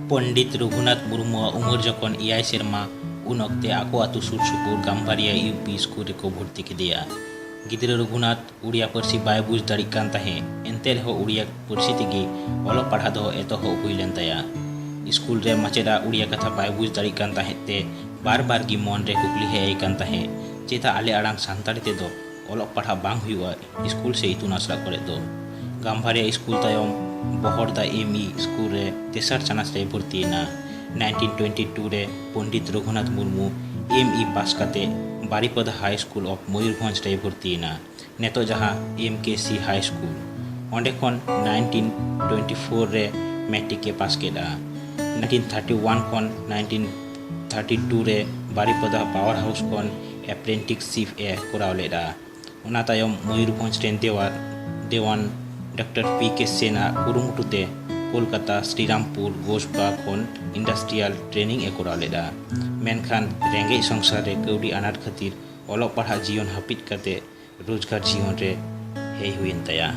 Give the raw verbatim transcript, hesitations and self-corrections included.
ᱯᱚᱱᱰᱤᱛ ᱨᱚᱜᱷᱩᱱᱟᱛᱷ ᱢᱩᱨᱢᱩᱣᱟᱜ ᱩᱢᱮᱨ ᱡᱚᱠᱷᱚᱱ ᱮᱭᱟᱭ ᱥᱮᱨᱢᱟ, ᱩᱱ ᱚᱠᱛᱮ ᱟᱠᱚ ᱟᱹᱛᱩ ᱥᱩᱨ ᱥᱩᱯᱩᱨ ᱜᱟᱢᱵᱷᱟᱨᱤᱭᱟ ᱤᱭᱩ ᱯᱤ ᱥᱠᱩᱞ ᱨᱮᱠᱚ ᱵᱷᱚᱨᱛᱤ ᱠᱮᱫᱮᱭᱟ᱾ ᱜᱤᱫᱽᱨᱟᱹ ᱨᱚᱜᱷᱩᱱᱟᱛᱷ ᱩᱲᱤᱭᱟ ᱯᱟᱹᱨᱥᱤ ᱵᱟᱭ ᱵᱩᱡᱽ ᱫᱟᱲᱮᱭᱟᱜ ᱠᱟᱱ ᱛᱟᱦᱮᱸᱫ, ᱮᱱᱛᱮ ᱨᱮᱦᱚᱸ ᱩᱲᱤᱭᱟ ᱯᱟᱹᱨᱥᱤ ᱛᱮᱜᱮ ᱚᱞᱚᱜ ᱯᱟᱲᱦᱟᱜ ᱫᱚ ᱮᱛᱚᱦᱚᱵ ᱦᱩᱭ ᱞᱮᱱ ᱛᱟᱭᱟ᱾ ᱥᱠᱩᱞ ᱨᱮ ᱢᱟᱪᱮᱫᱟᱜ ᱩᱲᱤᱭᱟ ᱠᱟᱛᱷᱟ ᱵᱟᱭ ᱵᱩᱡᱽ ᱫᱟᱲᱮᱭᱟᱜ ᱠᱟᱱ ᱛᱟᱦᱮᱸᱫ ᱛᱮ ᱵᱟᱨ ᱵᱟᱨ ᱜᱮ ᱢᱚᱱ ᱨᱮ ᱠᱩᱠᱞᱤ ᱦᱮᱡ ᱟᱭ ᱠᱟᱱ ᱛᱟᱦᱮᱸᱫ, ᱪᱮᱫᱟᱜ ᱟᱞᱮ ᱟᱲᱟᱝ ᱥᱟᱱᱛᱟᱲᱤ ᱛᱮᱫᱚ ᱚᱞᱚᱜ ᱯᱟᱲᱦᱟᱜ ᱵᱟᱝ ᱦᱩᱭᱩᱜᱼᱟ ᱥᱠᱩᱞ ᱥᱮ ᱤᱛᱩᱱ ᱟᱥᱲᱟ ᱠᱚᱨᱮ ᱫᱚ? ᱜᱟᱢᱵᱷᱟᱨᱤᱭᱟ ᱥᱠᱩᱞ ᱛᱟᱭᱚᱢ ᱵᱚᱦᱚᱲᱫᱟ ᱮᱢ ᱤ ᱥᱠᱩᱞ ᱨᱮ ᱛᱮᱥᱟᱨ ᱪᱟᱱᱟᱪ ᱨᱮᱭ ᱵᱷᱚᱨᱛᱤᱭᱮᱱᱟ᱾ ᱱᱟᱭᱤᱱᱴᱤᱱ ᱴᱩᱭᱮᱱᱴᱤ ᱴᱩ ᱨᱮ ᱯᱚᱱᱰᱤᱛ ᱨᱚᱜᱷᱩᱱᱟᱛᱷ ᱢᱩᱨᱢᱩ ᱮᱢ ᱤ ᱯᱟᱥ ᱠᱟᱛᱮ ᱵᱟᱨᱤᱯᱚᱫᱟ ᱦᱟᱭ ᱥᱠᱩᱞ ᱚᱯᱷ ᱢᱚᱭᱩᱨᱵᱷᱚᱸᱡᱽ ᱨᱮᱭ ᱵᱷᱚᱨᱛᱤᱭᱮᱱᱟ, ᱱᱤᱛᱚᱜ ᱡᱟᱦᱟᱸ ᱮᱢ ᱠᱮ ᱥᱤ ᱦᱟᱭ ᱥᱠᱩᱞ᱾ ᱚᱸᱰᱮ ᱠᱷᱚᱱ ᱱᱟᱭᱤᱱᱴᱤᱱ ᱴᱩᱭᱮᱱᱴᱤ ᱯᱷᱳᱨ ᱨᱮ ᱢᱮᱴᱨᱤᱠ ᱮ ᱯᱟᱥ ᱠᱮᱫᱼᱟ᱾ ᱱᱟᱭᱤᱱᱴᱤᱱ ᱛᱷᱟᱨᱴᱤ ᱣᱟᱱ ᱠᱷᱚᱱ ᱱᱟᱭᱤᱱᱴᱤᱱ ᱛᱷᱟᱨᱴᱤ ᱴᱩ ᱨᱮ ᱵᱟᱨᱤᱯᱚᱫᱟ ᱯᱟᱣᱟᱨ ᱦᱟᱣᱩᱥ ᱠᱷᱚᱱ ᱮᱯᱨᱮᱱᱴᱤᱥᱥᱤᱯ ᱮ ᱠᱚᱨᱟᱣ ᱞᱮᱫᱼᱟ᱾ ᱚᱱᱟ ᱛᱟᱭᱚᱢ ᱢᱚᱭᱩᱨᱵᱷᱚᱸᱡᱽ ᱨᱮᱱ ᱫᱮᱣᱟᱱ, ᱫᱮᱣᱟᱱ ᱰᱚᱠᱴᱚᱨ ᱯᱤ ᱠᱮ ᱥᱮᱱ ᱟᱜ ᱠᱩᱨᱩᱢᱩᱴᱩ ᱛᱮ ᱠᱳᱞᱠᱟᱛᱟ, ᱥᱨᱤᱨᱟᱢᱯᱩᱨ, ᱜᱳᱥᱯᱟ ᱠᱷᱚᱱ ᱤᱱᱰᱟᱥᱴᱨᱤᱭᱟᱞ ᱴᱨᱮᱱᱤᱝ ᱮ ᱠᱚᱨᱟᱣ ᱞᱮᱫᱼᱟ᱾ ᱢᱮᱱᱠᱷᱟᱱ ᱨᱮᱸᱜᱮᱡ ᱥᱚᱝᱥᱟᱨ ᱨᱮ ᱠᱟᱹᱣᱰᱤ ᱟᱱᱟᱴ ᱠᱷᱟᱹᱛᱤᱨ ᱚᱞᱚᱜ ᱯᱟᱲᱦᱟᱜ ᱡᱤᱭᱚᱱ ᱦᱟᱹᱯᱤᱫ ᱠᱟᱛᱮ ᱨᱳᱡᱽᱜᱟᱨ ᱡᱤᱭᱚᱱ ᱨᱮ ᱦᱮᱡ ᱦᱩᱭᱮᱱ ᱛᱟᱭᱟ᱾